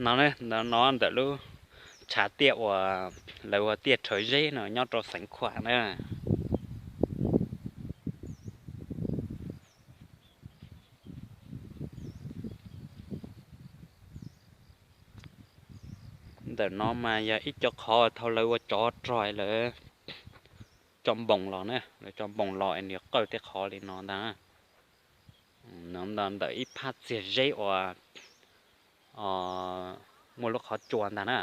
No, ntawm no ntawm lub tshav tiaj uas lawv ua tiaj rhawv zeb no nyob rau Xeev Khuam na. Ntawm no mas yog ib co qhov thaum lawv ua tsov rog lawv tso npoos los na, lawv tso npoos los es nws qawj tej qhov li no ntag. Ntawm ib phab txiag zeb uas muaj lub qhov tsua ntag na.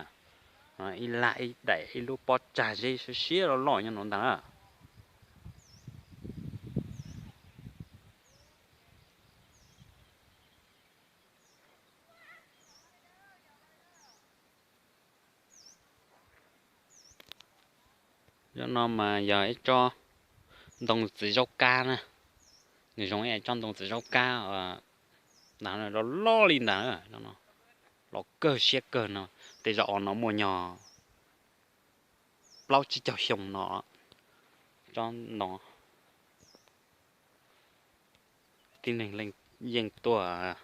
Ib laj ib daim ib lub pob tsag zeb siab siab loj loj nyob no ntag na. Cov no mas yog ib tsob ntoo txiv zaub kab na. Nws zoo ib tsob ntoo txiv zaub kab ntag, loj loj li ntag. Los kawg siab kawg no, tej zaum no muaj nyog plaub tsib caug xyoo no. Tsob no tib neeg yeej tuaj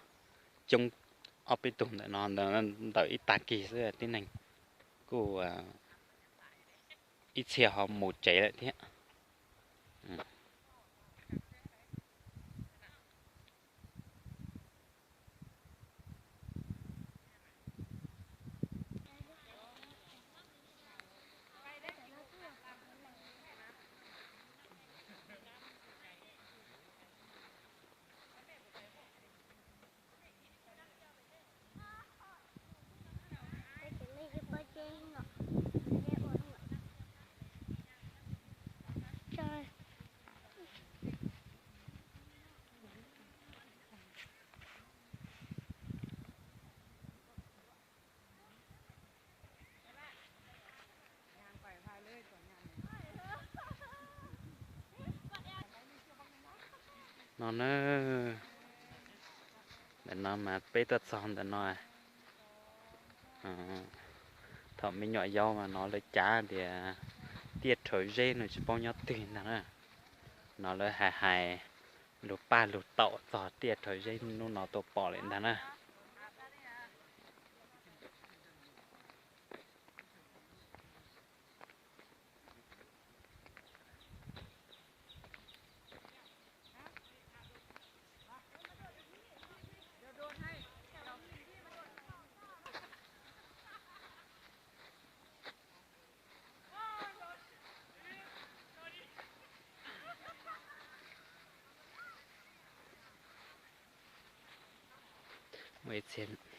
coob, ob peb tug ntawm no, ntawm ib tag kis xwb tib neeg kuj ib txhia ho mus tsev lawm thiab. No na, ntawm no mas peb tuaj txog ntawm no. Thaum me nyuam yaus mas no lawv cav tias tiaj rhawv zeb no tsis paub nyob twg ntag na. No lawv hais hais lus paj lus taum txog tiaj rhawv zeb hnub no tuaj pom lawm ntag na. Mus ib txhia